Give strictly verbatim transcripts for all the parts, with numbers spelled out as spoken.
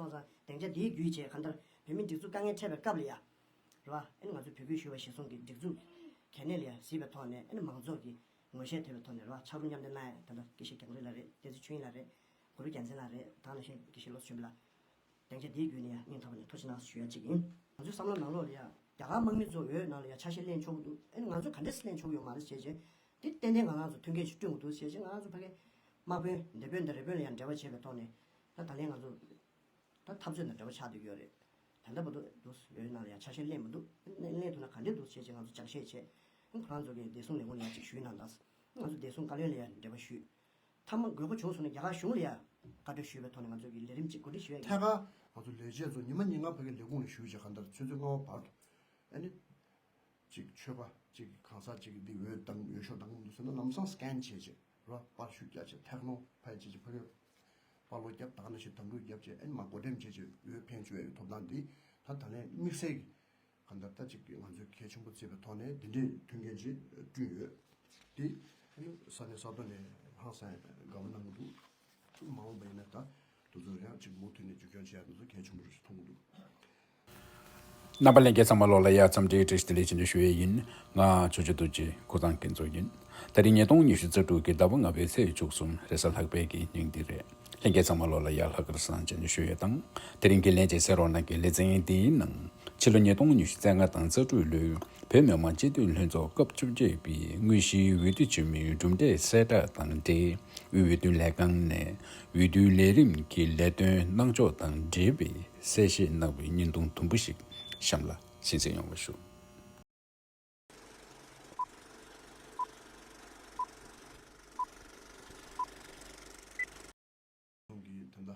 སོང་ཙང་སྡིངས་ཆ་འདིའི་བརྒྱུད་བྱས་གང་ལྟར་བོད་མིའི་སྒྲིག་འཛུགས་དཀའ་ངལ་འཕྲད་པའི་སྐབས་ལ་ཡ། རེད་བ། ཨ་ནི་ང་ཚོས་བོད་སྐད་ཞུ་བ་གཞིར་བཟུང་གི་སྒྲིག་འཛུགས་གལ་གནད་ལ་ཡ་གཟིགས་པའི་ཐོག་ནས། ཨ་ནི་མང་ཚོགས་ཀྱི་ངོས་བཞེས་ཐེབས་པའི་ཐོག་ནས་རེད་བ། ཕྱག་རོགས་མཉམ་འདེགས་གནང་ཡ་ད་ལྟ་དགེ་བཤེས་རྒྱ་མཚོ་ལགས་རེད། བསྟན་འཛིན་ཆོས་དབྱིངས་ལགས་རེད། གུ་རུ་རྒྱལ་མཚན་ལགས་རེད། ད་ནང་བཞིན་དགེ་བཤེས་བློ་བཟང་ཆོས་འཕེལ་ལགས། སྡིངས་ཆ་འདིའི་བརྒྱུད་ནས་ཡ་སྙིང་ཐག་པ་ནས་ཐུགས་རྗེ་གནང་ཞུ་ཡ་གཅིག་ཡིན། ང་ཚོའི་བསམ་བློ་ནང་ལོགས་ལ་ཡ་རྒྱ་གར་དམག་མི་ཚོ་བོད་ནང་ལ་ཡ་ཆ་ཤས་ལེན་ཆོག་གི་འདུག་ཨ་ནི་ང་ཚོ་ག་འདྲས་སེ་ལེན་ཆོག་གི་ཡོད་མ་རེད་བྱས་བྱས། འདི་ཏན་ཏན་ང་རང་ཚོ་མཐུན་རྐྱེན་ཞིག་བསྐྲུན་དགོས་འདུག་བྱས་བྱས། ང་རང་ཚོ་ཕ་གི་དམག་དཔོན་སྡེ་དཔོན་དང་རེ་དཔོན་ལ་ཡ་འབྲེལ་བ་བྱས་པའི་ཐོག་ནས། ད་ད་ལན་ང་ཚོ་ད་འཐབ་རྩོད་དང་འབྲེལ་བ་ཆགས་བསྡད་ཀྱི་ཡོད་རེད། ད་ལྟ་བར་དུ་འདུག་ཡོད་ནང་ལ་ཡ་ཆ་ཤས་ལེན་མི་འདུག་ལེན་ལེན་ཐུབ་ན་ག་འདྲས་འདུག་བྱས་བྱས་ང་ཚོ་ལྗགས་བཤད་བྱས། ཁོ་རང་ཚོ་གི་བདེ་སྲུང་ལས་ཁུངས་ལ་ཡ་ཅིག་ཞུས་གནང་དང་། ང་ཚོ་བདེ་སྲུང་བཀའ་བློན་ལ་ཡ་འབྲེལ་བ་ཞུས། མཐའ་མ་དགོས་མཁོ་བྱུང་སོང་ན་རྒྱ་གར་གཞུང་ལ་ཡ་བཀའ་འཁྲོལ་ཞུས་པའི་ཐོག་ནས་ང་ཚོ་གི་ལས་རིམ་གཅིག་གོ་སྒྲིག་ཞུ་ཡ་ཡིན། ཐད་ཀར་ང་ཚོ་ལས་བྱེད་ཚོ་ཉི་མ་ཉིན་གང་ཕ་གི་ལས་ཁུངས་ལ་བཞུགས་བྱས་གང་ལྟར་ཆུ་ཚོད་ལྔ་པ་བར་དུ། ཨ་ནི་གཅིག་མཆོད་པ་གཅིག་གང་ཟག་གཅིག་གི་འདི་འོད་དང་འོད་ཤོག་དང་མི་འདུག་ཟེར་ན་ལམ་སང་སི་ཀེན་བྱས་བྱས་རོ། པར་བཤུས་རྒྱག་བྱས་ཐལ་མོ་ཕ་ཡི་བྱས་བྱས་ཕ་གི་པར་ལོག་རྒྱབ། ད་ག་ནང་བཞིན་དམ་ཕྲུག་རྒྱབ་བྱས། ཨ་ནི་མ་བགོ་འགྲེམས་བྱས་བྱས་འོད་འཕེན་བཅུག་ཡ་གི་ཐོབ་ཐང་འདི་ད་ད་ལན་དམིགས་བསལ་གྱི་གང་ལྟར་ད་ཅིག་ང་ཚོས་གལ་ཆེན་པོ་བརྩིས་པའི་ཐོག་ནས་འདི་འདྲའི་མཐུན་རྐྱེན་ཅིག་བསྐྲུན་ཡོད། དེ་ས་གནས་ས་ཐོག་ནས་ཧང་སང་དགའ་པོ་གནང་གི་འདུག་མ་འོངས་པ་ཡིན་ན་ད་དེ་ཚོ་ཡང་ཅིག་མུ་མཐུད་ནས་འཛུགས་སྐྱོང་བྱེད་ཡག་དེ་ཚོ་གལ་ཆེན་པོ་རེད་ཞེས་མཐོང་གི་འདུག་རྣམ་པ་ལྷན་རྒྱས་ཚང་མ་ལོགས་ལ་ཡ་འཚམས་འདྲིའི་བཀྲ་ཤིས་བདེ་ལེགས་ཅེས་ཞུ་ཡས་ཡིན། ང་ཆོས་རྗེ་རྡོ་རྗེ་ཀུན་བཟང་སྐྱིད་མཚོ་ཡིན། དེ་རིང་ཉིས་སྟོང་ཉི་ཤུ་རྩ་དྲུག་གི་ཟླ་བ་ལྔ་པའི་ཚེས་བཅུ་གསུམ་རེས་གཟའ་ལྷག་པའི་གི་ཉིན་འདི་རེད། ལྷན་རྒྱས་ཚང་མ་ལོགས་ལ་ཡ་ལྷག་དཀར་བཟང་ཅན་ཞུ་ཡས་དང་། དེ་རིང་གི་ལྷན་རྒྱས་གསན་རོགས་གནང་གི་ལེ་ཚན་འདིའི་ནང་། ཕྱི་ལོ་ཉིས་སྟོང་ཉི་ཤུ་རྩ་ལྔ་དང་རྩ་དྲུག་ལོའི་བོད་མི་མང་སྤྱི་འཐུས་ལྷན་ཚོགས་སྐབས་བཅོ་བརྒྱད་པའི་དངོས་གཞིའི་འོས་བསྡུ་བྱེད་མིའི་གྲུབ་འབྲས་གསལ་བསྒྲགས་དང་འབྲེལ། དབུས་འོས་བསྡུ་ལས་ཁང་ནས་འོས་བསྡུའི་ལས་རིམ་གྱི་ལས་དོན་གནང་ཕྱོགས་དང་འབྲེལ་བའི་གསལ་བཤད་གནང་བའི་བརྙན་ཐུང་དུམ་བུ་ཞིག་གཤམ་ལ་གསན་གཟིགས་ཡོང་བ་ཞུ། གི་ད་ལྟ་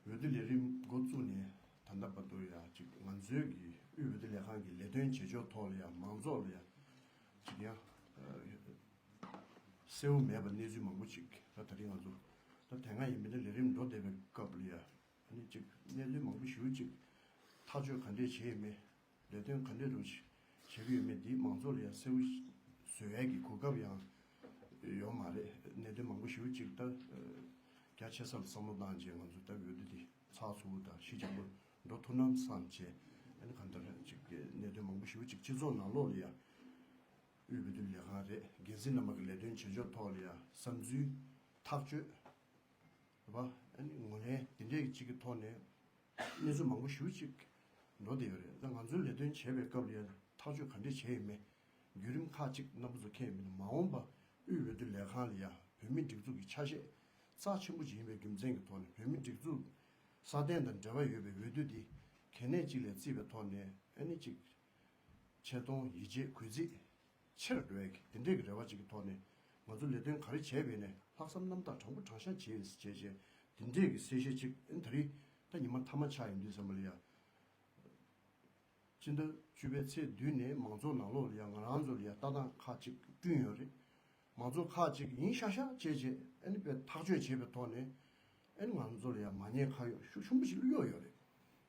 འོས་བསྡུ་ལས་རིམ་འགོ་བཙུགས་ནས་ད་ལྟ་བར་དུ་ཡ་ཅིག་ང་ཚོའི་གི་དབུས་འོས་བསྡུ་ལས་ཁང་གི་ལས་དོན་བྱེད་ཕྱོགས་ཐོག་ལ་ཡ་མང་ཚོགས་ལ་ཡ་ཅིག་ཡང་གསལ་བོ་མེད་པ་གནས་ཚུལ་མང་པོ་ཅིག་ད་ད་རིང་ང་ཚོ་ད་དེ་སྔ་ཡིན་མིན་ད་ལས་རིམ་འགྲོ་བསྡད་པའི་སྐབས་ལ་ཡ་ཨ་ནི་ཅིག་གནས་ཚུལ་མང་པོ་ཞེ་པོ་ཅིག་ཐག་གཅོད་ག་འདྲས་བྱས་ཡོད་མེད། ལས་དོན་ག་འདྲ་རུ་བྱེད་ཀྱི་ཡོད་མེད་འདི་མང་ཚོགས་ལ་ཡང་གསལ་པོ་བཟོ་ཡས་ཀྱི་གོ་སྐབས་ཡང་ཡོད་མ་རེད། གནད་དོན་མང་པོ་ཞེ་པོ་ཅིག་ད་རྒྱ་ཆེ་ས་ལ་བསམ་བློ་བཏང་རྗེས་ང་ཚོ་ད་འོས་བསྡུ་འདི་ཚགས་ཚུད་པོ་དང་ཞི་འཇམ་པོ་འགྲོ་ཐུབ་ན་བསམ་བྱས། ཨ་ནི་གང་ལྟར་ཅིག་གནད་དོན་མང་པོ་ཞེ་པོ་ཅིག་སྤྱི་ཚོགས་ནང་ལོགས་ལ་ཡང་དབུས་འོས་བསྡུ་ལས་ཁང་རེད། འགན་འཛིན་རྣམ་པ་གི་ལས་དོན་བྱེད་ཕྱོགས་ཐོག་ལ་ཡང་བསམ་ཚུལ་ཐག་གཅོད། རེད་པ། ཨ་ནི་ངོས་ལེན་དེ་འདྲས་ཅིག་གི་ཐོག་ནས་གནས་ཚུལ་མང་པོ་ཞེ་པོ་ཅིག་འགྲོ་བསྡད་ཡོད་རེད། ད་ང་ཚོའི་ལས་དོན་བྱེད་པའི་སྐབས་ལ་ཡང་ཐག་གཅོད་ག་འདྲས་བྱས་ཡོད་མེད་བརྒྱུད་རིམ་ཁག་ཅིག་རྣམ་པ་ཚོ་མཁྱེན་ཡོད་མེད། མ་འོངས་པ་དབུས་འོས་བསྡུ་ལས་ཁང་ལ་ཡང་བོད་མིའི་སྒྲིག་འཛུགས་ཀྱི་ཆ་ཤས་རྩ་ཆེན་པོ་ཅིག་ཡིན་པའི་རྒྱུ་མཚན་གྱི་ཐོག་ནས་བོད་མིའི་སྒྲིག་འཛུགས་སྲ་བརྟན་དང་འབྲེལ་བ་ཡོད་པའི་འོས་བསྡུ་འདི་གལ་གནད་ཅིག་ལ་བརྩིས་པའི་ཐོག་ནས་ཨ་ནི་ཅིག་ཆེ་མཐོང་ཡིད་ཆེས་གུས་བརྩི་ཆེ་རུ་འགྲོ་ཡ་གི་དེ་འདྲས་ཀྱི་རེ་བ་ཅིག་གི་ཐོག་ནས་ང་ཚོ་ལས་དོན་ག་རེ་བྱས་པ་ཡིན་ནའི་ལྷག་བསམ་རྣམ་དག་དྲང་པོ་དྲང་བཞག་བྱས་བྱས་བྱས་དེ་འདྲས་ཀྱི་གསལ་བཤད་ཅིག་ཨ་ནི་ད་རིང་ད་ཉི་མ་མཐའ་མ་ཆགས་ཡོང་དུས་ཙམ་པ་ལ་ཡ། སྤྱི་ཟླ་བཅུ་པའི་ཚེས་བདུན་ནས་མང་ཚོགས་ནང་ལོགས་ལ་ཡ་ང་རང་ཚོ་ལ་ཡ་ལྟ་སྟངས་ཁག་ཅིག་བསྐྲུན་ཡོད་རེད། མང་ཚོགས་ཁག་ཅིག་ཡིན་ཤག་ཤག་བྱས་བྱས་ཨ་ནི་དཔེ་ཐག་གཅོད་བྱས་པའི་ཐོག་ནས་ཨ་ནི་ང་ཚོ་ལ་ཡ་མ་ཉེས་ཁ་གཡོགས་ཤུགས་ཆེན་པོ་ཞིག་གཡོགས་ཡོད་རེད།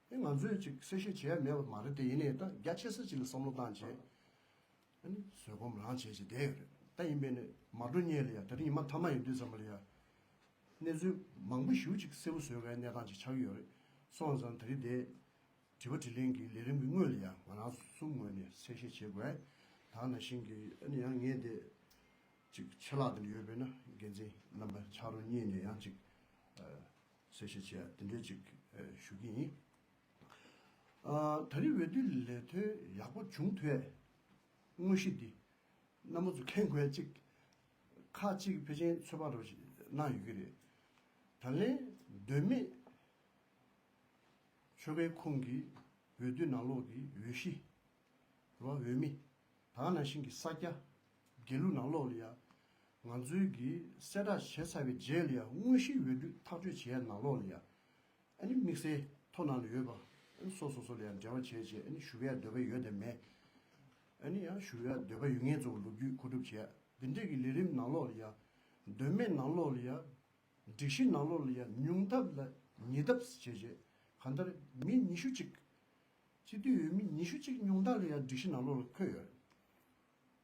ཨ་ནི་ང་ཚོས་ཅིག་གསལ་བཤད་བྱས་ཡ་མེད་པ་མ་རེད་དེ། ཡིན་ནའི་ད་རྒྱ་ཆེ་ས་ཅིག་ལ་བསམ་བློ་བཏང་བྱས། ཨ་ནི་བཟོད་སྒོམ་རང་བྱས་བྱས་བསྡད་ཡོད་རེད། ད་ཡིན་པས་ནི་མ་འགྲོ་སྔོན་ལ་ཡ་ད་རིང་ཉི་མ་མཐའ་མ་ཡིན་དུས་ཙམ་པ་ལ་ཡ་གནས་ཚུལ་མང་པོ་ཞེ་པོ་ཅིག་གསལ་པོ་བཟོ་དགོས་གནས་སྟངས་ཅིག་ཆགས་ཀྱི་ཡོད་རེད། སོང་ཙང་ད་རིང་དེ་དྲི་བ་དྲིས་ལན་གྱི་ལས་རིམ་གྱི་སྔོན་ལ་ཡ་ང་རང་གསུམ་ངོས་ནས་གསལ་བཤད་བྱེད་དགོས། ད་ནང་བཞིན་གྱི་ཨ་ནི་ཡང་ངས་དེ་ཅིག་ཆེ་ལག་དེ་འདྲ་ཡོད་པས་ན་འགན་འཛིན་རྣམ་པ་ཕྱག་རོགས་གཉིས་ནས་ཡང་ཅིག་གསལ་བཤད་བྱེད་ཡ་དེ་འདྲའི་ཅིག་ཞུ་གི་ཡིན། ཨ། ད་རེས་འོས་བསྡུ་ལས་དོན་ཡག་པོ་བྱུང་ཐུབ་ཡ་དངོས་གཞི་འདི་རྣམ་པ་ཚོ་མཁྱེན་དགོས་ཡ་གཅིག་ཁག་གཅིག་ཕལ་ཆེར་ཚོད་དཔག་འདྲ་བོ་ཞིག་གནང་ཡོད་ཀྱི་རེད། ད་ལན་མདོ་སྨད་ཆོལ་ཁའི་ཁོངས་ཀྱི་འོས་བསྡུ་ནང་ལོགས་ཀྱི་འོས་གཞི་རེད་བ། འོས་མི་ད་ག་ནང་བཞིན་གྱི་ས་སྐྱ་དགེ་ལུགས་ནང་ལོགས་ལ་ཡ་ང་ཚོའི་གི་གསལ་བསྒྲགས་བྱས་ཚར་བའི་རྗེས་ལ་ཡ་དངོས་གཞིའི་འོས་བསྡུ་ཐག་གཅོད་བྱེད་ཡ་ནང་ལོགས་ལ་ཡ། ཨ་ནི་དམིགས་བསལ་ཐོ་ནང་ལ་ཡོད་པ། ཨ་ནི་སོ་སོ་སོ་ལ་ཡང་འབྲེལ་བ་བྱས་བྱས་ཨ་ནི་ཞུ་ཡག་འདོད་པ་ཡོད་དམ་མེད། ཨ་ནི་ཡང་ཞུ་ཡག་འདོད་པ་ཡོད་མཁན་ཚོ་ལོ་རྒྱུས་མཁོ་སྒྲུབ་བྱས། འདི་འདྲས་ཀྱི་ལས་རིམ་ནང་ལོགས་ལ་ཡ། མདོ་སྨད་ནང་ལོགས་ལ་ཡ། སྒྲིག་གཞི་ནང་ལོགས་ལ་ཡ་ཉུང་མཐའ་ལ་ཉེ་འདབས་བྱས་བྱས་གང་ལྟར་མི་ཉི་ཤུ་གཅིག་སྤྱི་འཐུས་འོས་མི་ཉི་ཤུ་གཅིག་ཉུང་མཐའ་ལ་ཡ་སྒྲིག་གཞི་ནང་ལོགས་ལ་འཁོད་ཡོད་རེད།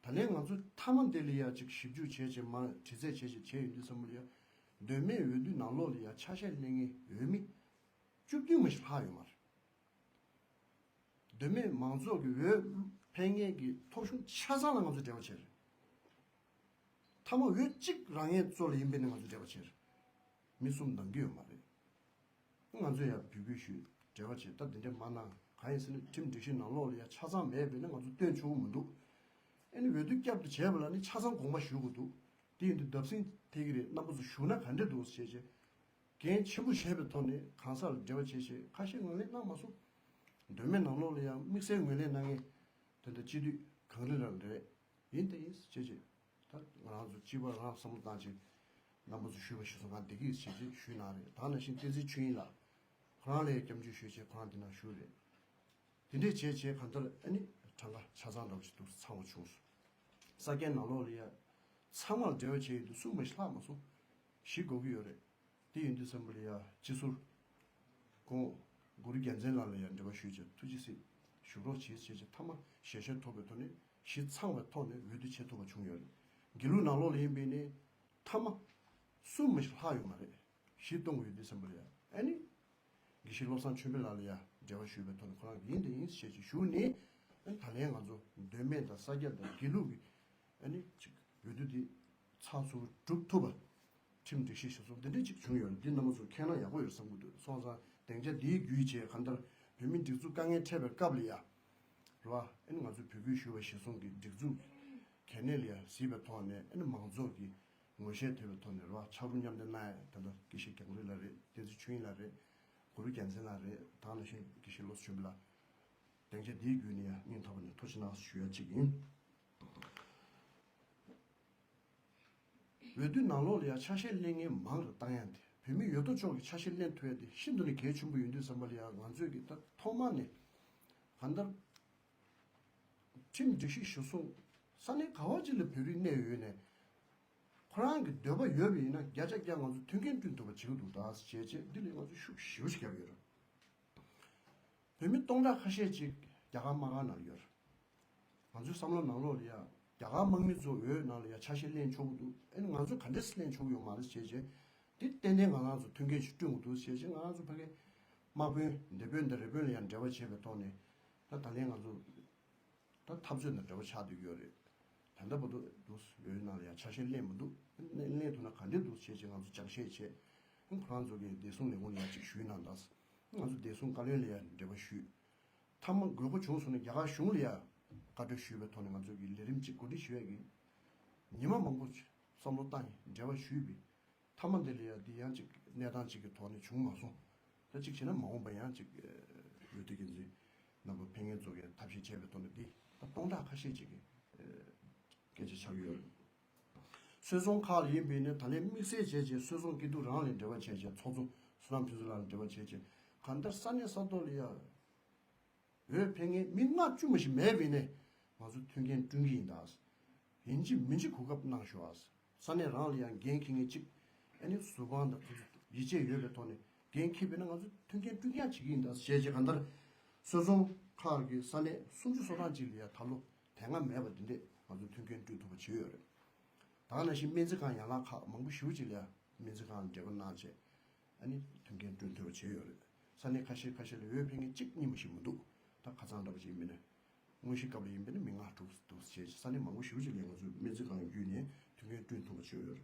ད་ལན་ང་ཚོ་མཐའ་མ་དེ་ལ་ཡ་ཅིག་ཞིབ་འཇུག་བྱས་བྱས་མ་དྲི་རྩད་བྱས་བྱས་བྱས་ཡོང་དུས་ཙམ་པ་ལ་ཡ། མདོ་སྨད་འོས་བསྡུ་ནང་ལོགས་ལ་ཡ་ཆ་ཤས་ལེན་མཁན་འོས་མི་ བཅུ་བདུན་མ་ཞིག་ལྷག་ཡོད་མ་རེད། མདོ་སྨད་མང་ཚོགས་ཀྱི་འོས་འཕེན་མཁན་གྱི་ཐོབ་གཞུང་ཆ་ཚང་ལ་ང་ཚོས་འབྲེལ་བ་བྱས་རེད། མཐའ་མ་འོས་གཅིག་རང་ཉིད་ཚོ་ལ་ཡིན་པས་ན་ང་ཚོས་འབྲེལ་བ་བྱས་རེད། མི་གསུམ་འདང་གི་ཡོད་མ་རེད། ང་ཚོས་ཡང་འབོད་སྐུལ་ཞུས། འབྲེལ་བ་བྱས། ད་འདི་འདྲ་མ་གནང་། གང་ཡིན་ཟེར་ན་ཁྲིམས་སྒྲིག་གཞི་ནང་ལོགས་ལ་ཡང་ཆ་ཚང་མེད་པས་ན་ང་ཚོ་སྟོན་ཆོག་གི་མི་འདུག་ཨ་ནི་འོས་བསྡུ་བསྐྱར་དུ་བྱས་པ་ལ་ནི་ཆ་ཚང་དགོངས་པ་ཞུ་དགོས་འདུག་དེ་ཡིན་དུས་བརྡབ་གསིག་ཐེབས་ཀྱི་རེད། རྣམ་པ་ཚོ་ཞུ་ན་ག་འདྲ་འདུག་ཟེར་བྱས། འགན་ཆེན་པོ་བཞེས་པའི་ཐོག་ནས་གང་ཟག་ལ་འབྲེལ་བ་བྱས་བྱས་ཁ་ཤས་ངོས་ལེན་གནང་མ་སོང་། མདོ་སྨད་ནང་ལོགས་ལ་ཡང་དམིགས་བསལ་ངོས་ལེན་གནང་མཁན་དེ་འདྲ་སྤྱི་འཐུས་གངས་རི་ལགས་རེད། ཡིན་དེ་ཡིན་ཟེར་བྱས་བྱས། ད་ང་རང་ཚོ་སྤྱི་པ་རང་བསམ་བློ་བཏང་བྱས། རྣམ་པ་ཚོ་ཞུས་པ་གཞིར་བཟུང་གང་བདེ་གི་ཟེར་བྱས་ཞུས་གནང་རེད། ད་ནང་བཞིན་བསྟན་འཛིན་ཆོས་དབྱིངས་ལགས་ཁོ་རང་ལ་ཡང་སྐྱབས་འཇུག་ཞུས་བྱས་ཁོ་རང་འདི་ནང་བཞུགས་རེད། དེ་འདྲས་བྱས་བྱས་གང་ལྟར་ཨ་ནི་གྲངས་ཀ་ཆ་ཚང་འདྲ་བོ་ཞིག་འདུག་ཚང་བ་བྱུང་སོང་། ས་སྐྱའི་ནང་ལོགས་ལ་ཡ་ཚང་མར་འབྲེལ་བ་བྱས་ཡོད་དུས་གསུམ་མ་ཞིག་ལྷག་མ་སོང་། བཞི་འགོར་གྱི་ཡོད་རེད། དེ་ཡིན་དུས་ཙམ་པ་ལ་ཡ་སྤྱི་ཟུར་ཁོང་གུ་རུ་རྒྱལ་མཚན་ལགས་ལ་ཡ་འབྲེལ་བ་ཞུས་བྱས་ཐུགས་རྗེ་གཟིགས་བཞུགས་རོགས་བྱེད་ཟེར་བྱས་མཐའ་མ་ཞལ་བཞེས་ཐོབ་པའི་ཐོག་ནས་གཞི་ཚང་བའི་ཐོག་ནས་འོས་བསྡུ་བྱེད་ཐུབ་པ་བྱུང་ཡོད་རེད། དགེ་ལུགས་ནང་ལོགས་ལ་ཡིན་པས་ནི་མཐའ་མ་གསུམ་མ་ཞིག་ལྷག་ཡོད་མ་རེད། གཞི་གཏོང་དགོས་ཡོད་དུས་ཙམ་པ་ལ་ཡ་ཨ་ནི། དགེ་བཤེས་བློ་བཟང་ཆོས་འཕེལ་ལགས་ལ་ཡ་འབྲེལ་བ་ཞུས་པའི་ཐོག་ནས་ཁོ་རང་གིས་ཡིན་དེ་ཡིན་ཞེས་ཀྱི་ཞུ་ནས། ཨ་ནི་ད་ལན་ང་ཚོ་མདོ་སྨད་དང་ས་སྐྱ་དང་དགེ་ལུགས་ཀྱི་ཨ་ནི་ཅིག་འོས་བསྡུ་འདི་ཚགས་ཚུད་གྲུབ་ཐུབ་པ། ཁྲིམས་སྒྲིག་གཞི་གཞིར་བཟུང་འདི་འདྲས་ཅིག་བྱུང་ཡོད་རེད། འདི་རྣམ་པ་ཚོ་མཁྱེན་ན་ཡག་པོ་ཡོད་བསམ་གྱི་འདུག་སོང་ཙང་སྡིངས་ཆ་འདིའི་བརྒྱུད་བྱས་གང་ལྟར་བོད་མིའི་སྒྲིག་འཛུགས་དཀའ་ངལ་འཕྲད་པའི་སྐབས་ལ་ཡ། རེད་བ། ཨ་ནི་ང་ཚོས་འབོད་སྐུལ་ཞུས་པ་གཞིར་བཟུང་གི་སྒྲིག་འཛུགས་གལ་གནད་ལ་ཡ་གཟིགས་པའི་ཐོག་ནས་ཨ་ནི་མང་ཚོགས་ཀྱི་ངོ་ཤེས་ཐེབས་པའི་ཐོག་ནས་རེད་བ། ཕྱག་རོགས་མཉམ་འདེགས་གནང་ཡ་ད་ལྟ་དགེ་བཤེས་རྒྱང་རིང་ལགས་རེད། བསྟན་འཛིན་ཆོས་དབྱིངས་ལགས་རེད། གུ་རུ་རྒྱལ་མཚན་ལགས་རེད། ད་ནང་བཞིན་དགེ་བཤེས་བློ་བཟང་ཆོས་འཕེལ་ལགས། སྡིངས་ཆ་འདིའི་བརྒྱུད་ནས་ཡང་སྙིང་ཐག་པ་ནས་ཐུགས་རྗེ་གནང་ཞུ་ཡ་གཅིག་ཡིན། འོས་བསྡུ་ནང་ལོགས་ལ་ཡང་ཆ་ཤས་ལེན་མཁན་མང་རུ་བཏང་ཡ་དེ་བོད་མི་ཡོད་དོ་ཅོག་གིས་ཆ་ཤས་ལེན་ཐུབ་ཡ་དེ་ཤིན་ཏུ་ནས་གལ་ཆེན་པོ་ཡིན་དུས་ཙམ་པ་ལ་ཡང་ང་ཚོས་ཀྱི་ད་ཐོག་མ་ནས་གང་ལྟར་ཁྲིམས་སྒྲིག་གཞི་གཞིར་བཟུང་ས་གནས་ག་བ་ཅིག་ལ་བོད་རིགས་གནས་ཡོད་ནས་ཁོ་རང་གི་འདོད་པ་ཡོད་པ་ཡིན་ན་བརྒྱ་ཆ་བརྒྱ་ང་ཚོ་མཐུན་རྐྱེན་བསྐྲུན་ཐུབ་པ་བྱེད་ཀྱི་འདུག་ད་ཟེར་བྱས་བྱས་འདི་ལས་ང་ཚོ་ཤུགས་ཞེ་པོ་ཞིག་བརྒྱབ་ཡོད་རེད། བོད་མི་སྟོང་ཕྲག་ཁ་ཤས་ཅིག་རྒྱ་གར་དམག་ཁང་ནང་ཡོད་རེད། ང་ཚོའི་བསམ་བློ་ནང་ལོགས་ལ་ཡ་རྒྱ་གར་དམག་མི་ཚོ་འོས་ནང་ལ་ཡ་ཆ་ཤས་ལེན་ཆོག་གི་འདུག་ཨ་ནི་ང་ཚོ་ག་འདྲས་སེ་ལེན་ཆོག་གི་ཡོད་མ་རེད་ཟེར་བྱས་བྱས། འདི་ཏན་ཏན་ང་རང་ཚོ་མཐུན་རྐྱེན་ཞིག་བསྐྲུན་དགོས་འདུག་ཟེར་བྱས་ང་རང་ཚོ་ཕ་གི་དམག་དཔོན་སྡེ་དཔོན་དང་རེ་དཔོན་ལ་ཡང་འབྲེལ་བ་བྱས་པའི་ཐོག་ནས་ད་ད་ལན་ང་ཚོ་ད་འཐབ་རྩོད་དང་འབྲེལ་བ་ཆགས་བསྡད་ཀྱི་ཡོད་རེད། ད་ལྟ་བར་དུ་འདུག་འོས་ནང་ལ་ཡང་ཆ་ཤས་ལེན་མི་འདུག་ལེན་ལེན་ཐུབ་ན་ག་འདྲས་འདུག་ཟེར་བྱས་ང་ཚོ་ཅང་ཤེས་བྱས། ཁོ་རང་ཚོ་གི་བདེ་སྲུང་ལས་ཁུངས་ལ་ཡང་ཅིག་ཞུས་གནང་དང་། ང་ཚོ་བདེ་སྲུང་བཀའ་བློན་ལ་ཡང་འབྲེལ་བ་ཞུས། མཐའ་མ་དགོས་མཁོ་བྱུང་སོང་ན་རྒྱ་གར་གཞུང་ལ་ཡང་བཀའ་འཁྲོལ་ཞུས་པའི་ཐོག་ནས་ང་ཚོ་གི་ལས་རིམ་གཅིག་གོ་སྒྲིག་ཞུ་ཡས་ཀྱི་ཉི་མ་མང་པོ་བསམ་བློ་བཏང་ཡིན། འབྲེལ་བ་ཞུས་པའི་མཐའ་མ་འདི་ལ་ཡང་འདི་ཡང་གཅིག་གནས་སྟངས་གཅིག་གི་ཐོག་ནས་བྱུང་མ་སོང་། ད་གཅིག་བྱས་ན་མ་འོངས་པ་ཡང་གཅིག་འོས་བསྡུ་འགན་འཛིན་རྣམ་པ་ཕེབས་མཁན་ཚོ་གི་ཐབས་ཤེས་བྱས་པའི་ཐོག་ནས་འདི་ད་སྟོང་ཕྲག་ཁ་ཤས་ཅིག་གི་སྐད་ཆ་ཆགས་ཀྱི་ཡོད་རེད། སོད་ཚོང་ཁག་ལ་ཡིན་པས་ནས་ད་ལན་དམིགས་བསལ་བྱས་བྱས་སོད་ཚོང་སྐྱིད་སྡུག་རང་ལ་འབྲེལ་བ་བྱས་བྱས་ཚོགས་གཙོ་བསོད་ནམས་ཕུན་ཚོགས་ལགས་ལ་འབྲེལ་བ་བྱས་བྱས་གང་ལྟར་ས་གནས་ས་ཐོག་ལ་ཡ་འོས་འཕེན་མཁན་མི་ལྔ་བཅུ་མ་ཞིག་མེད་པས་ནས་ང་ཚོ་མཐུན་རྐྱེན་བསྐྲུན་གྱི་ཡིན་ད། ཡིན་གཅིག་མིན་གཅིག་གོ་སྐབས་གནང་ཤོག་ཨ། ས་གནས་རང་ལ་ཡང་འགན་འཁྱེར་མཁན་གཅིག་ཨ་ནི་ཟུར་དཔང་དང་དེ་ཚོ་ཡིད་ཆེས་ཡོད་པའི་ཐོག་ནས་འགན་འཁྱེར་བས་ན་ང་ཚོ་མཐུན་རྐྱེན་བསྐྲུན་རྐྱང་བྱེད་ཀྱི་ཡིན་ད་ཞེས་བྱས་གང་ལྟར་སོད་ཚོང་ཁག་གི་ས་གནས་སུམ་ཅུ་སོ་གྲངས་ཅིག་ལ་ཡང་ད་ལོ་དེ་སྔ་མེད་པ་འདི་འདྲས་ང་ཚོ་མཐུན་རྐྱེན་བསྐྲུན་ཐུབ་པ་བྱས་ཡོད་རེད། ད་ག་ནང་བཞིན་སྨན་རྩིས་ཁང་ཡན་ལག་ཁག་མང་པོ་ཞེ་པོ་ཅིག་ལ་ཡང་སྨན་རྩིས་ཁང་ལ་འབྲེལ་བ་གནང་བྱས་ཨ་ནི་མཐུན་རྐྱེན་བསྐྲུན་ཐུབ་པ་བྱས་ཡོད་རེད། ས་གནས་ཁ་ཤས་ཁ་ཤས་ལ་འོས་འཕེན་མཁན་གཅིག་གཉིས་མ་ཞིག་མི་འདུག་ད་ཁ་སང་འདྲ་པོ་ཅིག་ཡིན་པས་ན། དངོས་གཞིའི་སྐབས་ལ་ཡིན་པས་ན་མི་ལྔ་དྲུག་འདུག་ཞེས་ས་གནས་མང་པོ་ཞེ་པོ་ཅིག་ལ་ང་ཚོས་སྨན་རྩིས་ཁང་བརྒྱུད་ནས་མཐུན་རྐྱེན་བསྐྲུན་ཐུབ་པ་བྱས་ཡོད་རེད།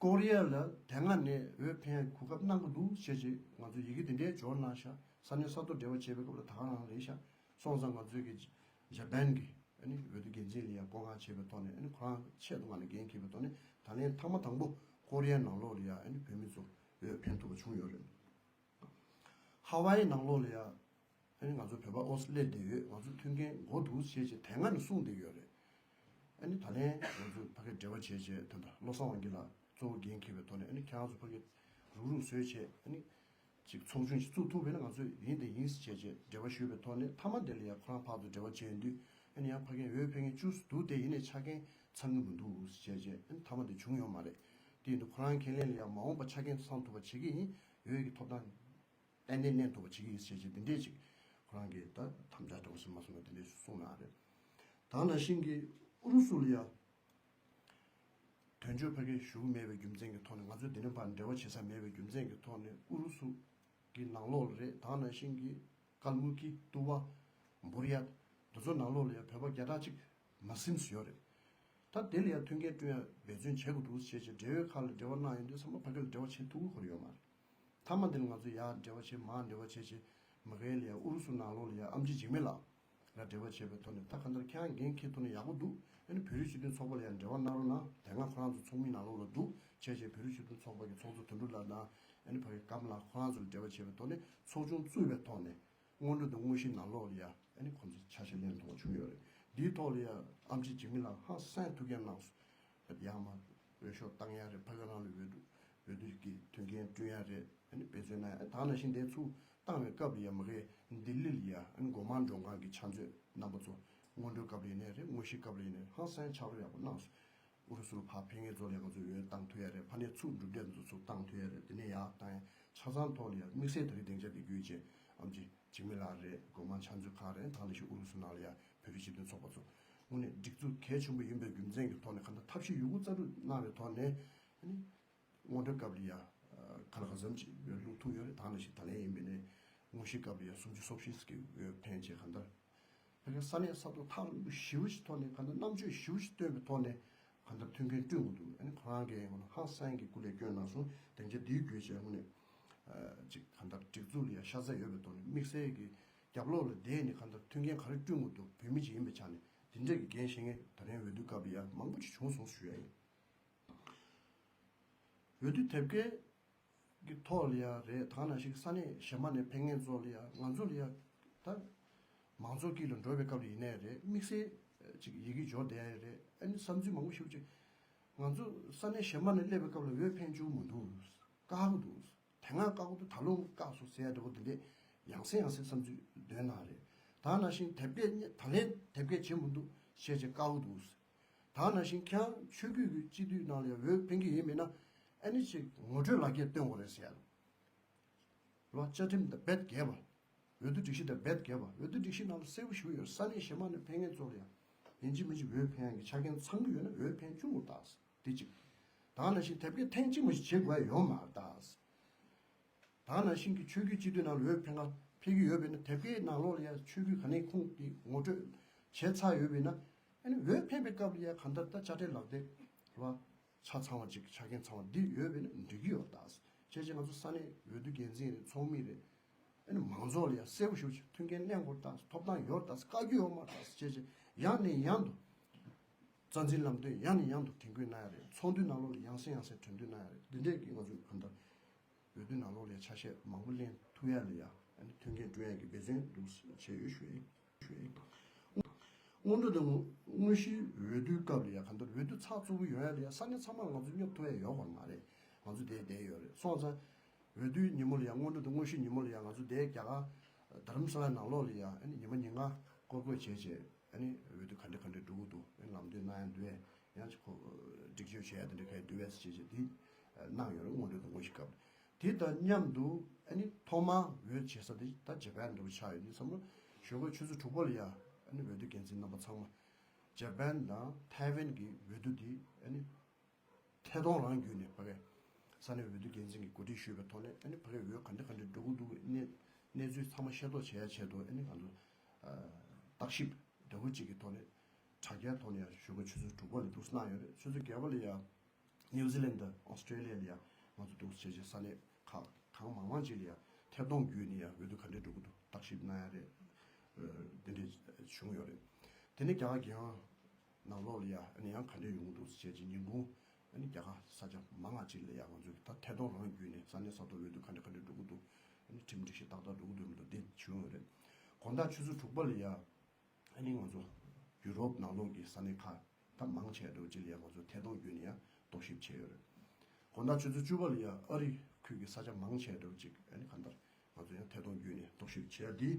ཀོ་རི་ཡ་ལ་དེ་སྔ་ནས་འོས་འཕེན་ཡག་གོ་སྐབས་གནང་གི་འདུག་ཞེས་བྱས་ང་ཚོས་ཡི་གེ་དེ་འདྲའི་འབྱོར་གནང་ཤག་ས་གནས་ས་ཐོག་འབྲེལ་བ་བྱེད་པའི་སྐབས་ལ་ད་ག་རང་རེད་ཤག་སོང་ཙང་ང་ཚོས་ཀྱི་ཇ་པན་གྱི་ཨ་ནི་འོས་བསྡུ་འགན་འཛིན་ལ་ཡང་བསྐོ་གང་བྱས་པའི་ཐོག་ནས་ཨ་ནི་ཁོ་རང་ཆེད་དུ་ང་ལ་འགན་འཁྱེར་བའི་ཐོག་ནས་ད་ལན་ཐེངས་མ་དང་པོ་ཀོ་རི་ཡ་ནང་ལོགས་ལ་ཡང་ཨ་ནི་བོད་མི་ཚོ་འོས་འཕེན་ཐུབ་པ་བྱུང་ཡོད་རེད། ཧ་ཝའི་ནང་ལོགས་ལ་ཡ། ཨ་ནི་ང་ཚོ་བོད་པ་ཨོ་སི་སླེབས་བསྡད་ཡོད། ང་ཚོ་མཐུན་རྐྱེན་དགོས་འདུག་ཞེས་བྱས་དེ་སྔ་ནས་གསུངས་བསྡད་ཡོད་རེད། ཨ་ནི་ད་ལན་ང་ཚོ་ཕ་གིར་འབྲེལ་བ་བྱས་བྱས་ད་ལྟ་བློ་བཟང་དབང་རྒྱལ་ལགས་གཙོ་བོ་འགན་འཁྱེར་བའི་ཐོག་ནས་ཨ་ནི་ཁྱེད་རང་ཚོ་ཕ་གིར་རུག་རུག་བཟོས་བྱས་ཨ་ནི་ཅིག་ཚོགས་ཆུང་ཞིག་བཙུགས་ཐུབ་པས་ན་ང་ཚོ་ཡིན་དེ་ཡིན་ཟེར་བྱས་བྱས་འབྲེལ་བ་ཞུས་པའི་ཐོག་ནས་མཐའ་མ་དེ་ལ་ཡང་ཁོ་རང་ཕར་ཚུར་འབྲེལ་བ་བྱས་ཡོང་དུས། ཨ་ནི་ཡང་ཕ་གིར་འོས་འཕེན་མཁན་བཅུ་ཙམ་འདུག་དེ་ཡིན་ནའི་ཆ་རྐྱེན་ཚང་གི་མི་འདུག་ཟེར་བྱས་ཨ་ནི་མཐའ་མ་དེ་བྱུང་ཡོད་མ་རེད། དེ་ཡིན་དུས་ཁོ་རང་འཁོན་ལན་ལ་ཡང་མ་འོངས་པ་ཆ་རྐྱེན་ཚང་ཐུབ་པ་བྱེད་ཀྱི་ཡིན། འོས་ཀྱི་ཐོབ་ཐང་ཏན་ཏན་ལེན་ཐུབ་པ་བྱེད་ཀྱི་ཡིན་ཟེར་བྱས་དེ་འདྲས་ཅིག་ཁོ་རང་གིས་ད་དམ་བཅའ་འདྲ་བོ་ཟིན་མ་སོང་ན་དེ་འདྲས་གསུངས་གནང་རེད། ད་ནང་བཞིན་གྱི་ཨུ་རུ་སུ་ལ་ཡང་དོན་གཅོད་ཕ་གིར་བཞུགས་མེད་པའི་རྒྱུ་མཚན་གྱི་ཐོག་ནས་ང་ཚོས་དེ་ནས་ཕར་འབྲེལ་བ་བྱེད་ས་མེད་པའི་རྒྱུ་མཚན་གྱི་ཐོག་ནས་ཨུ་རུ་སུ་ གི་ནང་ལོགས་ལ་རེད། ད་ག་ནང་བཞིན་གྱི་ཀལ་མུ་ཀི། ཏུ་བ། འབུར་ཡ། འདི་ཚོ་ནང་ལོགས་ལ་ཡང་བོད་པ་བརྒྱ་ཕྲག་གཅིག་མ་ཟིན་ཙམ་ཡོད་རེད། ད་དེ་ལ་ཡང་མཐུན་རྐྱེན་བསྐྲུན་ཡ་འབད་བརྩོན་བྱེད་དགོས་འདུག་ཟེར་བྱས་འབྲེལ་ཡོད་ཁག་ལ་འབྲེལ་བ་གནང་ཡོང་དུས་ཚང་མ་ཕ་གི་ལ་འབྲེལ་བ་བྱེད་ཐུབ་ཀྱི་ཁོར་ཡོད་མ་རེད། མཐའ་མ་འདི་ལ་ང་ཚོ་ཡར་འབྲེལ་བ་བྱེད། མར་འབྲེལ་བ་བྱེད་བྱེད། མ་གི་ལ་ཡང་ཨུ་རུ་སུ་ནང་ལོགས་ལ་ཡང་ཨམ་ཆི་འཇིགས་མེད་ལགས་ལ་འབྲེལ་བ་བྱས་པའི་ཐོག་ནས། ད་གང་ལྟར་ཁྱེད་རང་འགན་འཁྱེར་ཐུབ་ན་ཡག་པོ་འདུག་ཨ་ནི་བོད་རིགས་སྤྱི་མཐུན་ཚོགས་པ་ལ་ཡང་འབྲེལ་བ་གནང་རོགས་གནང་། དེ་སྔ་ཁོ་རང་ཚོ་ཚོགས་མི་ནང་ལོགས་ལ་འདུག་བྱས་བྱས། བོད་རིགས་སྤྱི་མཐུན་ཚོགས་པ་གི་ཚོགས་གཙོ་དོན་གྲུབ་ལགས་དང་། ཨ་ནི་ཕ་གི་སྐམ་ལགས། ཁོ་རང་ཚོ་ལ་འབྲེལ་བ་བྱས་པའི་ཐོག་ནས་ཚོགས་ཆུང་བཙུགས་པའི་ཐོག་ནས། སྔོན་འགྲོ་དང་དངོས་གཞིའི་ནང་ལོགས་ལ་ཡ་ཨ་ནི་ཁོང་ཚོ་ཆ་ཤས་ལེན་ཐུབ་པ་བྱུང་ཡོད་རེད། འདིའི་ཐོག་ལ་ཡ་ཨམ་ཆི་འཇིགས་མེད་ལགས་ཧང་སང་ཐུགས་འགན་གནང་སོང་། ཡར་མར་འོས་ཤོག་བཏང་ཡ་རེད། ཕ་གི་རང་ལ་འོས་བསྡུ་འོས་བསྡུ་གི་མཐུན་རྐྱེན་བསྐྲུན་ཡ་རེད། ཨ་ནི་འབད་བརྩོན་གནང་ཡ། ད་ག་ནང་བཞིན་དེ་ཚུར་བཏང་བའི་སྐབས་ལ་ཡ་མ་གི་ལྡི་ལི་ལ་ཡ་ཨ་ནི་སྒོ་མང་མགྲོན་ཁང་གི་ཕྱག་མཛོད་རྣམ་པ་ཚོ། སྔོན་འགྲོའི་སྐབས་ལ་ཡིན་ནའི་རེད། དངོས་གཞིའི་སྐབས་ལ་ཡིན་ནའི་རེད། ཧང་སང་ཕྱག་རོགས་ཡག་པོ་གནང་སོང་། ཨུ་རུ་སུ་ལ་ཕར་ཕེབས་མཁན་ཚོ་ལ་ཡ་ང་ཚོས་འོས་བཏང་ཐུབ་ཡ་རེད། ཕ་ནས་ཚུར་གྲུབ་འབྲས་ཚོ་ཚུར་བཏང་ཐུབ་ཡ་རེད། དེ་ནས་ཡར་བཏང་ཡ། ཆ་ཚང་ཐོག་ལ་ཡ་དམིགས་བསལ་དེ་རིང་སྡིངས་ཆ་འདི་བརྒྱུད་བྱས་ཨམ་ཆི་འཇིགས་མེད་ལགས་རེད། སྒོ་མང་ཕྱག་མཛོད་ཁང་རེད། ད་ག་ནང་བཞིན་ཨུ་རུ་སུ་ནང་ལ་ཡ་བོད་རིགས་སྤྱི་མཐུན་ཚོགས་པ་ཚོ། དངོས་གནས་སྒྲིག་འཛུགས་གལ་ཆེན་པོ་ཡིན་པའི་རྒྱུ་མཚན་གྱི་ཐོག་ནས། གང་ལྟར་ཐབས་ཤེས་ཡོད་རྒུ་རྩལ་སྤྲུགས་གནང་བའི་ཐོག་ནས། ཨ་ནི་སྔོན་འགྲོའི་སྐབས་ལ་ཡ་ག་ལ་ག་ཙམ་ཅིག་འོས་བླུག་ཐུབ་ཡོད་རེད། ད་ག་ནང་བཞིན་ད་ལན་ཡིན་པ་ཡིན་ནའི་དངོས་གཞིའི་སྐབས་ལ་ཡ་སུམ་ཅུ་སོ་བཞི་ཙམ་གྱི་འོས་འཕེན་བྱས། གང་ལྟར་ཕ་གིའི་ས་གནས་ས་ཐོག་ཐག་རིང་པོ་ཞེ་པོ་ཞིག་ཐོག་ནས། གང་ལྟར་རྣམ་དཔྱོད་ཞེ་པོ་ཞིག་བཏོན་པའི་ཐོག་ནས། གང་ལྟར་མཐུན་རྐྱེན་བསྐྲུན་དགོས་འདུག་ཨ་ནི་ཁོ་རང་གིས་ཧང་སང་གི་སྐུ་ལས་བསྐྱོན་གནང་སོང་། སྡིངས་ཆ་འདི་བརྒྱུད་བྱས་དངོས་གནས་ཅིག་གང་ལྟར་སྒྲིག་འཛུགས་ལ་ཡ་ཤ་ཚ་ཡོད་པའི་ཐོག་ནས། དམིགས་བསལ་གྱི་རྒྱབ་ལོགས་ལ་བསྡད་ནས་གང་ལྟར་མཐུན་རྐྱེན་ག་རེ་བསྐྲུན་དགོས་འདུག་བོད་མི་ཅིག་ཡིན་པའི་ཆ་ནས། འདི་འདྲས་ཀྱི་འགན་བཞེས་མཁན་ད་རིང་འོས་བསྡུའི་སྐབས་ལ་ཡ་མང་པོ་ཅིག་བྱུང་སོང་ཞུ་ཡ་ཡིན། འོས་བསྡུ་དེབ་སྐྱེལ་གྱི་ཐོག་ལ་ཡ་རེད། ད་ག་ནང་བཞིན་ས་གནས་གཞན་པ་ནས་ཕེབས་མཁན་ཚོ་ལ་ཡ། ང་ཚོ་ལ་ཡ་ད་མང་ཚོགས་དཀྱིལ་ལ་འགྲོ་བའི་སྐབས་ལ་ཡིན་ནའི་རེད། དམིགས་བསལ་ཅིག་ཡི་གེ་འབྱོར་བསྡད་ཡ་རེད། ཨ་ནི་བསམ་ཚུལ་མང་པོ་ཞིག་ཅིག་ང་ཚོ་ས་གནས་གཞན་པ་ནས་སླེབས་པའི་སྐབས་ལ་འོས་འཕེན་བཅུག་མི་འདུག་བཀག་གི་འདུག་དེ་སྔ་བཀག་གི་འདུག་ད་ལོ་བཀག་སོང་ཟེར་ཡ་འདྲ་པོ་དེ་འདྲས་ཡང་སེ་ཡང་སེ་བསམ་ཚུལ་འདོན་གནང་རེད། ད་ག་ནང་བཞིན་དེབ་སྐྱེལ་ད་ལན་དེབ་སྐྱེལ་བྱེད་མི་འདུག་བཤད་བྱས་བཀག་གི་འདུག་ད་ག་ནང་བཞིན་ཁྱེད་རང་ཆོས་བརྒྱུད་ཀྱི་སྤྱི་འཐུས་ནང་ལ་ཡང་འོས་འཕེན་གྱི་ཡིན་མིན་ན། ཨ་ནི་ཅིག་ངོ་སྤྲོད་ལག་འཁྱེར་སྟོན་དགོས་རེད་ཟེར་ཡ། ལོ། བཅའ་ཁྲིམས་དང་རྦད་འགལ་བ། འོས་བསྡུ་སྒྲིག་གཞི་དང་རྦད་འགལ་བ། འོས་བསྡུ་སྒྲིག་གཞི་ནང་ལ་གསལ་པོ་ཞིག་ཡོད། ས་གནས་གཞན་པ་ནས་ཕེབས་མཁན་ཚོ་ལ་ཡང་ཡིན་གཅིག་མིན་གཅིག་འོས་འཕེན་ཡག་གི་ཆ་རྐྱེན་ཚང་གི་ཡོད་ན་འོས་འཕེན་བཅུག་དགོས་རེད་ད། དེ་གཅིག་ད་ག་ནང་བཞིན་དེབ་སྐྱེལ་ཐེངས་གཅིག་མ་གཞི་བྱེད་དགོས་ཡ་ཡོད་མ་རེད་ད། ད་ག་ནང་བཞིན་གྱི་ཆོས་བརྒྱུད་སྤྱི་འཐུས་ནང་ལ་འོས་འཕེན་ག་ཕེབས་ཀྱི་ཡོད་པས་ན། དེབ་སྐྱེལ་ནང་ལོགས་ལ་ཡ་ཆོས་བརྒྱུད་ག་ནས་ཁུངས་དེ་ངོ་སྤྲོད་བྱས་ཚར་ཡོད་པས་ན། ཨ་ནི་འོས་འཕེན་པའི་སྐབས་ལ་ཡ་གང་ལྟར་ད་དཔྱ་ཁྲལ་ལག་དེབ་ལ་ཆ་ཚང་བ་ཅིག་ཆ་རྐྱེན་ཚང་བ་འདི་ཡོད་པས་ན་འགྲིག་གི་ཡོད་ད། བྱས་ཙང་ང་ཚོ་ས་གནས་འོས་བསྡུ་འགན་འཛིན་རེད། ཚོགས་མི་རེད། ཨ་ནི་མང་ཚོགས་ལ་ཡ་གསལ་པོ་ཞེ་པོ་ཅིག་མཐུན་རྐྱེན་གནང་དགོས་རེད་ད། ཐོབ་ཐང་ཡོད་རེད་ད། བཀག་རྒྱུ་ཡོད་མ་རེད་ད། བྱས་ཙང་ཡང་ནས་ཡང་དུ་རྩ་འཛིན་ལམ་སྟོན་ཡང་ནས་ཡང་དུ་དྲན་སྐུལ་གནང་ཡ་རེད། ཚོགས་འདུའི་ནང་ལོགས་ལ་ཡང་སེ་ཡང་སེ་དྲན་སྐུལ་གནང་ཡ་རེད། འདི་འདྲས་ཀྱི་ང་ཚོས་གང་ལྟར་འོས་བསྡུ་ནང་ལོགས་ལ་ཆ་ཤས་མང་པོ་ལེན་ཐུབ་ཡ་ལ་ཡ་ཨ་ནི་མཐུན་རྐྱེན་བསྐྲུན་ཡ་གི་འབད་བརྩོན་འདུག་བྱས་ཡོད་ཞུ་ཡིན། ཞུ་ཡིན། སྔོན་འགྲོ་དང་དངོས་གཞིའི་འོས་བསྡུའི་སྐབས་ལ་ཡ་གང་ལྟར་འོས་བསྡུ་ཚགས་ཚུད་པོ་ཡོང་ཡ་ལ་ཡ་ས་གནས་ཚང་མ་ལ་ང་ཚོ་སྙོབ་ཐུབ་ཡ་ཡོད་པ་མ་རེད། ང་ཚོ་དེ་བསྡད་ཡོད་རེད། སོང་ཙང་འོས་བསྡུའི་ཉིན་མོ་ལ་ཡ། སྔོན་འགྲོ་དང་དངོས་གཞིའི་ཉིན་མོ་ལ་ཡ་ང་ཚོ་དེ་རྒྱ་གར་དྷ་རམ་ས་ལའི་ནང་ལོགས་ལ་ཡ་ཨ་ནི་ཉི་མ་ཉིན་གང་སྐོར་སྐོར་བྱས་བྱས། ཨ་ནི་འོས་བསྡུ་ག་འདྲ་ག་འདྲ་འགྲོ་གི་འདུག་ཨ་ནི་ལམ་སྟོན་གནང་ཡ་འདུག་གས། ཡང་ཅིག་ཁོ་སྒྲིག་སྦྱོར་བྱས་ཡ་དེ་འདྲ་ག་འདུག་གས་ཟེར་བྱས་བྱས་དེ་གནང་ཡོད་རེད། སྔོན་འགྲོ་དང་དངོས་གཞིའི་སྐབས་དེ་དང་མཉམ་དུ། ཨ་ནི་ཐོག་མར་འོས་བྱེད་ས་དེ་ད་ཇ་པན་འདྲ་པོ་ཆགས་ཡོད་དུས་ཙམ་པ། ཞོགས་པ་ཆུ་ཚོད་དྲུག་པ་ལ་ཡ་ཨ་ནི་འོས་བསྡུ་འགན་འཛིན་རྣམ་པ་ཚང་མ་ཇ་པན་དང་ཐའེ་ཝན་གྱི་འོས་བསྡུ་དེ་ཨ་ནི་ཐད་གཏོང་རང་བརྒྱུད་ནས་ཕ་གིའི་ས་གནས་འོས་བསྡུ་འགན་འཛིན་གྱིས་གོ་སྒྲིག་ཞུས་པའི་ཐོག་ནས། ཨ་ནི་ཕ་གིའི་འོས་ག་འདྲ་ག་འདྲ་འགྲོ་གི་འདུག་གི་གནས་གནས་ཚུལ་ཚང་མ་ཤེས་རྟོགས་བྱེད་ཡ་ཆེད་དུ། ཨ་ནི་ང་ཚོ་ཨ་བརྟག་ཞིབ་འདྲ་པོ་ཅིག་གི་ཐོག་ནས་དྲ་རྒྱའི་ཐོག་ནས་ཡ་ཞོགས་པ་ཆུ་ཚོད་དྲུག་པ་ལ་འདུག་སེ་གནང་ཡོད་རེད། ཆུ་ཚོད་བརྒྱད་པ་ལ་ཡ་ནིའུ་ཛི་ལན་དང་ཨོ་སི་ཀྲེ་ལི་ཡ་ལ་ཡ་ང་ཚོ་འདུག་སེ་བྱས་བྱས་ས་གནས་ཁག་གང་མང་མང་ཅིག་ལ་ཡ་ཐད་གཏོང་བརྒྱུད་ནས་ཡ་འོས་བསྡུ་ག་འདྲས་འགྲོ་གི་འདུག་བརྟག་ཞིབ་གནང་ཡ་རེད། ཨ་འདི་འདྲས་བྱུང་ཡོད་རེད། དེ་ནས་རྒྱ་གར་རྒྱལ་ཡོངས་ནང་ལོགས་ལ་ཡ་ཨ་ནི་ཡང་ག་འདྲས་ཡོང་གི་འདུག་ཟེར་བྱས་ཀྱི་ཉིན་གུང་ཨ་ནི་རྒྱ་གར་ས་ཆ་མང་ང་ཅིག་ལ་ཡ་ང་ཚོས་ད་ཐད་གཏོང་རང་བརྒྱུད་ནས་ས་གནས་ས་ཐོག་འོས་བསྡུ་ག་འདྲ་ག་འདྲ་འགྲོ་གི་འདུག་ཨ་ནི་ཁྲིམས་སྒྲིག་གཞི་ཏག་ཏག་འགྲོ་གི་འདུག་མི་འདུག་འདི་བྱུང་ཡོད་རེད། དགོང་དག་ཆུ་ཚོད་དྲུག་པ་ལ་ཡ་ཨ་ནི་ང་ཚོ་ཡུ་རོབ་ནང་ལོགས་ཀྱི་ས་གནས་ཁག་ད་མང་ཆེ་འདྲ་བོ་ཅིག་ལ་ཡ་ང་ཚོ་ཐད་གཏོང་བརྒྱུད་ནས་ཡ་རྟོག་ཞིབ་བྱས་ཡོད་རེད། དགོང་དག་ཆུ་ཚོད་བཅུ་པ་ལ་ཡ་ཨ་རི་ཁུལ་གྱི་ས་ཆ་མང་ཆེ་འདྲ་བོ་ཅིག་ཨ་ནི་གང་ལྟར་ང་ཚོ་ཡང་ཐད་གཏོང་བརྒྱུད་ནས་རྟོག་ཞིབ་བྱས་ཏེ།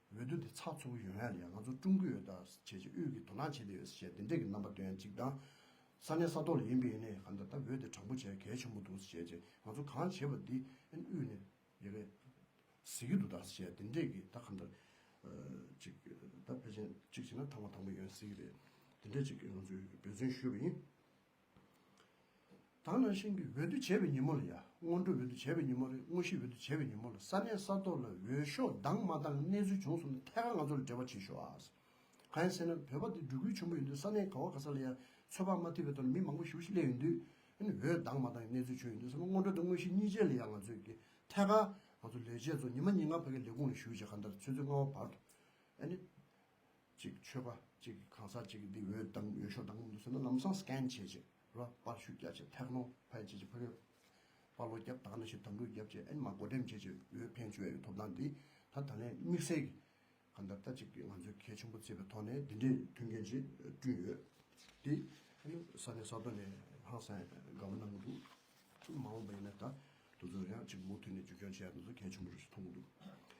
འོས་བསྡུ་དེ་ཚགས་ཚུད་པོ་ཡོང་ཡ་ལ་ཡ་ང་ཚོ་སྲུང་གི་ཡོད་ད་བྱས་བྱས། དབུས་ཀྱི་དོ་སྣང་བྱས་བསྡད་ཡོད་ཟེར་བྱས་དེ་འདྲས་ཀྱི་རྣམ་པ་སྟོན་ཡ་གཅིག་དང་། ས་གནས་ས་ཐོག་ལ་ཡིན་པ་ཡིན་ནའི་གང་ལྟར་ད་འོས་དེ་དྲང་པོ་བྱས་གལ་ཆེན་པོ་འདུག་ཟེར་བྱས་བྱས། ང་ཚོ་གང་བྱས་པ་འདི་ཨ་ནི་དབུས་ནས་ཡ་གི་གཟིགས་ཀྱི་འདུག་ད་ཟེར་བྱས་དེ་འདྲས་ཀྱི་ད་གང་ལྟར་ཨ་ཅིག་ད་ཕལ་ཆེར་གཅིག་བྱས་ན་ཐེངས་མ་དང་པོ་ཡོང་སྲིད་ཀྱི་རེད། དེ་འདྲས་ཅིག་ང་ཚོས་འབད་བརྩོན་ཞུས་པ་ཡིན། ད་ག་ནང་བཞིན་གྱི་འོས་བསྡུ་བྱས་པའི་ཉིན་མོ་ལ་ཡ། སྔོན་འགྲོ་འོས་བསྡུ་བྱས་པའི་ཉིན་མོ་རེད། དངོས་གཞིའི་འོས་བསྡུ་བྱས་པའི་ཉིན་མོ་ལ་ས་གནས་ས་ཐོག་ལ་འོས་ཤོག་འདང་མ་འདང་གནས་ཚུལ་བྱུང་སོང་ན་ཐད་ཀར་ང་ཚོ་ལ་འབྲེལ་བ་བྱེད་ཤོག་ཨ། གང་ཡིན་ཟེར་ན་བོད་པ་འདི་འབྲུག་ཁུལ་ཆེན་པོ་ཡིན་དུས་ས་གནས་ག་བ་ག་ས་ལ་ཡ་ཚོད་དཔག་མ་ཐིག་པའི་ཐོག་ནས་མི་མང་པོ་ཞེ་པོ་ཅིག་སླེབས་ཡོང་དུས། ཨ་ནི་འོས་འདང་མ་འདང་གནས་ཚུལ་བྱུང་ཡོང་དུས་ཟེར་ན་སྔོན་འགྲོ་དང་དངོས་གཞི་གཉིས་ཆ་ལ་ཡ་ང་ཚོས་ཀྱི་ཐད་ཀར་ང་ཚོ་ལས་བྱེད་ཚོ་ཉི་མ་ཉིན་ལྔ་ཕ་གི་ལས་ཁུངས་ལ་བཞུགས་བྱས་གང་ལྟར་ཆུ་ཚོད་ལྔ་པ་བར་དུ། ཨ་ནི། ཅིག་ཆོལ་ཁ་ཅིག་གི་གང་ཟག་ཅིག་གི་འདི་འོས་བདམས་འོས་ཤོག་བདམས་འདུག་ཟེར་ན་ལམ་སང་སི་ཀེན་བྱས་བྱས་ར་པར་བཤུས་རྒྱག་བྱས་ཐག་ནོ་ཕ་ཡ་བྱས་བྱས་ཕ་གི་པར་ལོག་བརྒྱབ། ད་ག་ནང་བཞིན་དམ་ཕྲུག་བརྒྱབ་བྱས་ཨ་ནི་མ་བགོ་འགྲེམས་བྱས་བྱས་འོས་འཕེན་བཅུག་ཡ་ཡོད། ཐོབ་ཐང་འདི་ད་ད་ལན་དམིགས་བསལ་གྱི་གང་ལྟར་ད་ཅིག་གི་ང་ཚོས་གལ་ཆེན་པོ་བརྩིས་པའི་ཐོག་ནས་འདི་འདྲའི་མཐུན་རྐྱེན་ཅིག་བསྐྲུན་ཡོད། འདི་ཨ་ནི་ས་གནས་ས་ཐོག་ནས་ཧང་སང་དགའ་པོ་གནང་གི་འདུག་མ་འོངས་པ་ཡིན་ན་ད་དུ་ཚོ་ཡང་ཅིག་མུ་མཐུད་ནས་རྒྱུན་སྐྱོང་བྱེད་ཡ་དུ་ཚོ་གལ་ཆེན་པོ་རེད་ཞེས་མཐོང་གི་འདུག